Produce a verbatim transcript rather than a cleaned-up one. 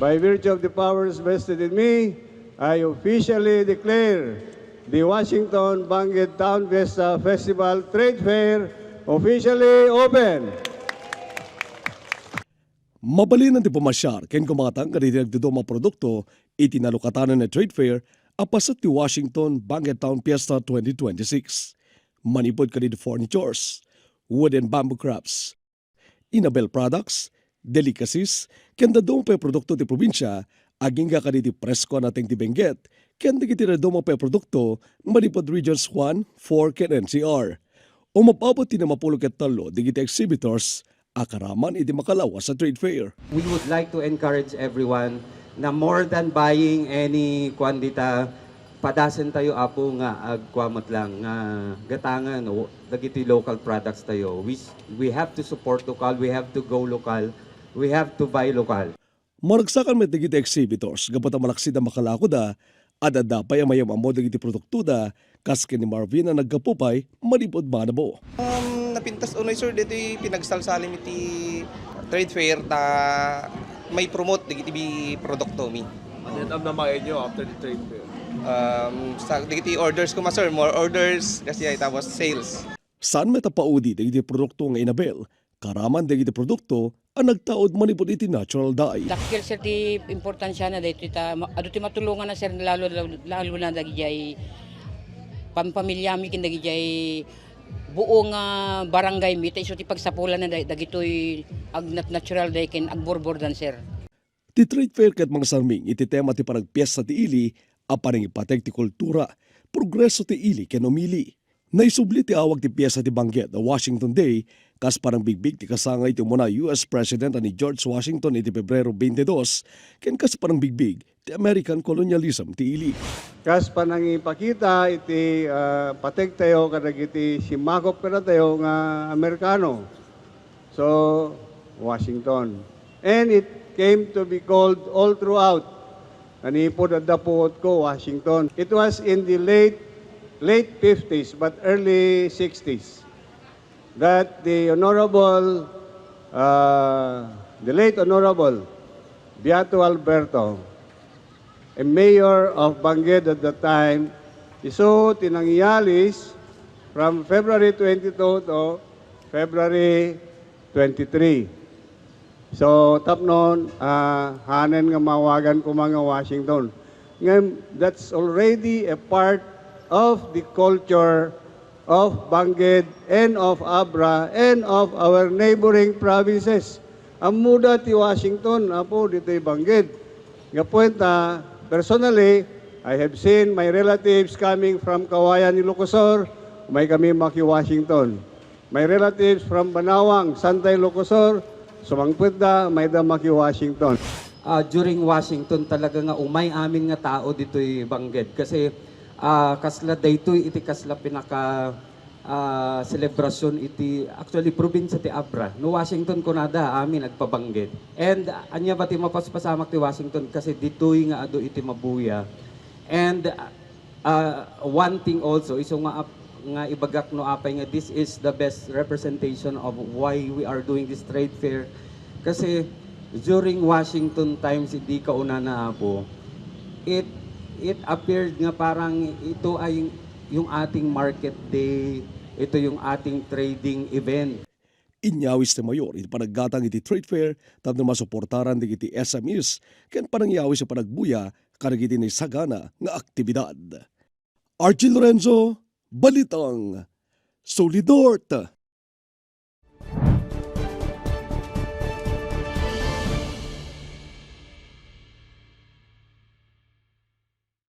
By virtue of the powers vested in me, I officially declare the Washington Banged Town Fiesta Festival Trade Fair officially open. Mabalinan ti pamasiar ken gumatang kadagiti nagduduma a produkto iti nalukatanan a trade fair a paset ti Washington Banged Town Fiesta twenty twenty-six. Manipud kadagiti furnitures, wooden bamboo crafts, inabel products, delicacies, ken dadduma pay a produkto ti probinsia, agingga kadagiti presko a nateng ti Benguet, ken dagiti dadduma pay a produkto manipud Regions one, four, ken N C R. Umab-abot ti namapulo ket tallo dagiti exhibitors a karaman iti makalawas a trade fair. We would like to encourage everyone na more than buying any kuan dita, padasen tayo, Apo, nga agkua met lang nga gatangan o dagiti local products tayo. We, s- we have to support local, we have to go local, we have to buy local. Maragsakan met dagiti exhibitors gapu ta malaksid a makalakoda, adda pay a mayam-ammo dagiti produktoda, kas ken ni Marvin a naggapu pay manipud Manabo. Um, napintas unay, sir, ditoy pinagsalsalim iti trade fair ta may promote dagiti bi-, produkto mi. Ano yung amnamayan nyo after the trade fair? Um, sa dagiti orders ko, ma, sir, more orders, kasi ay tapos sales. Saan met a paudi dagiti produkto nga inabel, karaman dagiti produkto a nagtaud manipud iti natural dye. Dakkel, sir, ti importansiana daytoy ta ma-, adu ti matulongan na, sir, lalo, lalo, lalo na dagidiay pampamilyami ken dagidiay buo nga barangay mi, ta isu ti pagsapulan na da-, dagitoy agnat natural dye ken agburburdan, sir. Ti trade fair ket mangsarming iti tema ti panagpiesta ti ili a panangipateg ti kultura, progreso ti ili ken umili. Naisubli ti awag ti piesta ti Banged a Washington Day kas panangbigbig ti kasangay ti umuna a U S President a ni George Washington iti Pebrero twenty-dos ken kas panangbigbig ti American colonialism ti ili. Kas panangipakita iti, ah, pategtayo kadagiti simmakop kadatayo nga Amerikano. So, Washington. And it came to be called all throughout. Manipud adda puot ko, Washington. It was in the late, late fifties but early sixties that the Honorable, uh, the late Honorable Beato Alberto, a mayor of Banged at the time, isu ti nangiyalis from February twenty-two to February twenty-three. So, tapno, ah, hanen nga maawagan koma nga Washington. Ngem, that's already a part of the culture of Banged and of Abra and of our neighboring provinces. Ammoda ti Washington, Apo, ditoy Banged. Gapu ta, personally, I have seen my relatives coming from Cauayan, Ilocos Sur, umay kami maki-Washington. My relatives from Banawang, Santa Ilocos Sur, sumangpetda, mayda maki-Washington. Ah, during Washington, talaga nga umay amin nga tao ditoy Banged kasi, ah, kasla daytoy iti kasla pinaka, ah, selebrasyon iti, actually, probinsya ti Abra. No Washington kunada, amin agpabanged. And, ah, ania ba ti mapaspasamak ti Washington kasi ditoy nga adu iti mabuya. And, ah, Ah, one thing also, isu nga ap-, nga ibagak no apay nga this is the best representation of why we are doing this trade fair. Kasi during Washington times, idi kaunana, Apo, it, it appeared nga parang ito ay yung ating market day, ito yung ating trading event. Inyawis ti mayor iti panaggatang iti trade fair tapno masuportaran dagiti S M Es ken panangyawis a panagbuya kadagiti naisagana nga aktibidad. Archie Lorenzo, Balitang Solidort.